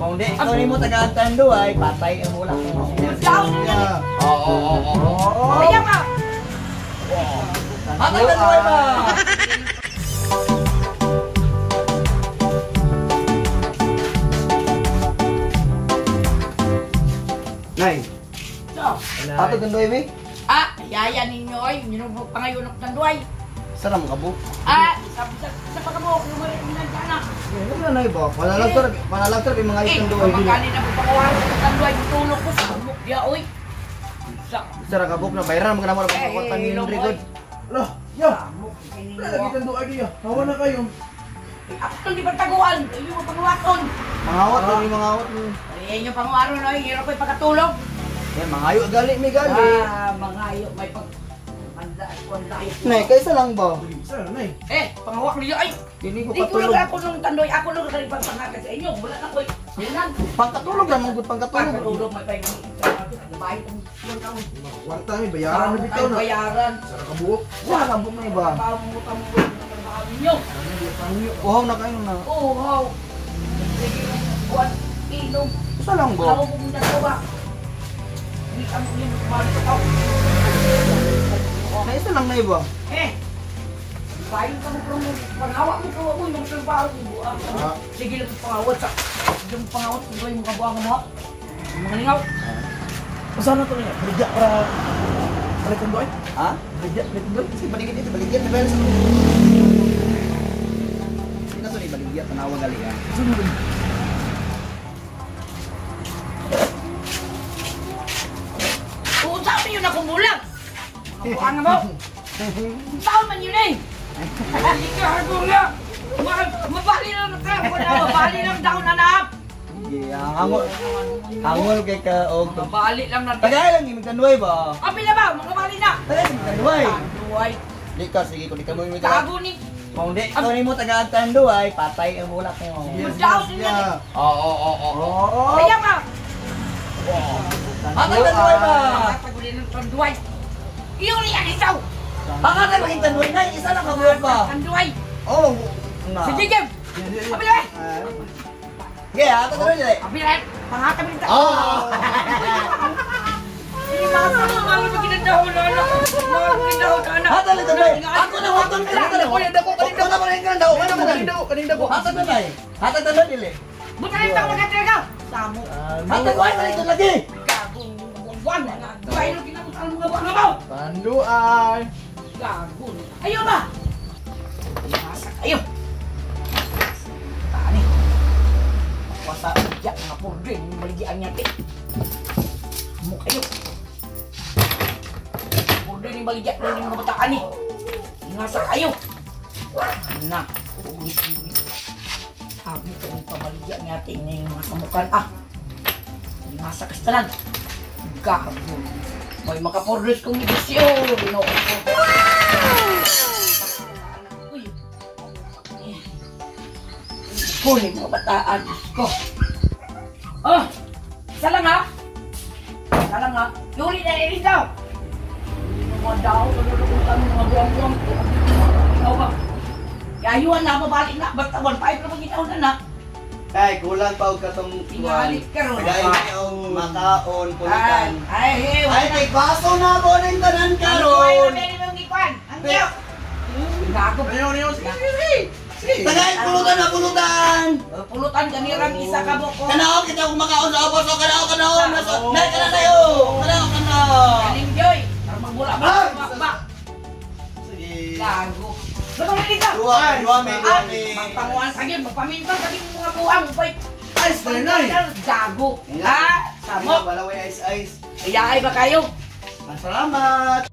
Kung di ikaw nimo tagaan tanduay, patay ang bulak. Oo. Kaya ka. Hatag tanduay ba? Nay. Hatag tanduay mi? Ah, yaya ninyo ay minubok pa ngayon ang tanduay. Salam ka bu. Ah, sa pagkabuok yung mga minagkana. Ano na ba? Wala lang sir, mga Eh, itong duay. magkani na po pakawaran sa tanduay, tulog ko sa buk diya oy. Sa Sir kabuk na bayaran mo na mo Eh, pagkakot ni ilong, Rigod. Lah, ya. Amok Wala lagi tanduay diya. Hawa na kayo. Ako itong di pagtaguan, iyo mo panguwaton. Mangawat ni mangawat ni. Ay, inyo panguwaron oy, hiro ko'y pagkatulog. Eh, mangayo gali mi gali. Ah, mangayo may pag anda at Nay, kaysa lang ba? Isa na nay. Eh, pangawak niyo ay. Dili ko Di ko katulog. lang ako nung tandoy, ako nung kaling pagpangagat sa inyo. Wala na ko'y. Yan. Pangkatulog lang mong pangkatulog. Pagkatulog may pag bahay kong taon. Kwarta mi bayaran na bitaw na. Bayaran. Sa kabuok. Wala ka buk na iba. Trabaho mo kamo trabaho ninyo. Uhaw na kayo na. Oh, how. Sige, buwan, inom. Usa lang ba? Ako pumunta sa ba. Hindi ka mo yun, kumalo ka. Na isa lang na iba. Eh, bayo ka mo pero pangawak mo ko ako yung trabaho mo. Sige lang pangawat sa yung pangawat ko yung mga buwang mo. Mga lingaw. Usa na to niya. Baligya para palit tanduay. Ha? Baligya palit tanduay. Sige, baligid dito, baligid. Baligid sa Sino to ni baligya? Tanawa gali ah. Usa na to. Uusapin yun ako mulang. Mga buwang mo. Saan man yun eh? Hindi ka harbo nga. Mabali lang na tayo. Mabali lang daw na naap. Sige, hangol. Hangol kay ka og Mabali lang na. Tagay lang imong tanduay ba? Apil na ba? Mga bali na. Tagay imong tanduay. Tanduay. Di ka sige kung di ka mo imong tagaan. Tago ni. Kung di ikaw nimo tagaan tanduay, patay ang bulak nimo. Daw niya. Oo. Kaya ka. Hatag tanduay ba? Hatag ng tanduay. Iyo ni ang isaw. Hatag maging tanduay na, isa lang ka buhat ba? Tanduay. Oh, na. Sige, Jim. Apil na. Sige, hatag tanduay dili. Apil na. Pangatag ni. Oh. Hindi makasama mo ginadahon na anak. Mga ginadahon na anak. Hatag lang tanduay. Ako na hatag ka na. Dako, kaning dako. Ako na kaning dako. Kaning dako, kaning dako. Hatag tanduay. Hatag tanduay dili. Buta rin ako magkatira ka. Samo. Hatag ko ay dito lagi. Gagong buwan na. Duay lang kinakot ang mga buwan mo. Tanduay. Gago. Ayo ba? Masak ayo. Tani. Wasa ya mga purde baligian niya ti. Mo kayo. Purde ni baligya ni mga bataan ni. Masak ayo. Na. Abi ko ang pabaligya niya ti ning mga samukan ah. Masak kastanan. Gago. May makapordres kong negosyo. Ginoo ko. Uy. Kunin mga bataan. Diyos ko. Oh! Isa lang ha? Isa lang ha? Yuri na rin daw! Mga daw, nalulukutan mga buwang-buwang. Ikaw ba? Yayuan na, mabalik na. Basta 1.5 na magitaw na na. Ay, kulang pa og katong Tingalit ka ron. Tagay og makaon pulutan. Ay, ay, Ay, kay baso na ko ning tanan karon. Ang iyo. Gago. Ayaw, ayaw. Sige, sige, sige. Tagay pulutan na pulutan. Pulutan kanirang isa ka buko. Kanao kita kung makaon sa obos o kanao kanao naso. Nay kana tayo. Kanao kanao. Kaning Joy. Para magbula ba? Ba. Sige. Gago. Batang dito. Duha, duha me, duha me. Magpanguan sa gim, magpamintan sa gim mga buang upay. Ice na nay. Gago. Ha? Samo. Wala way ice ice. Iyaay ba kayo? Salamat.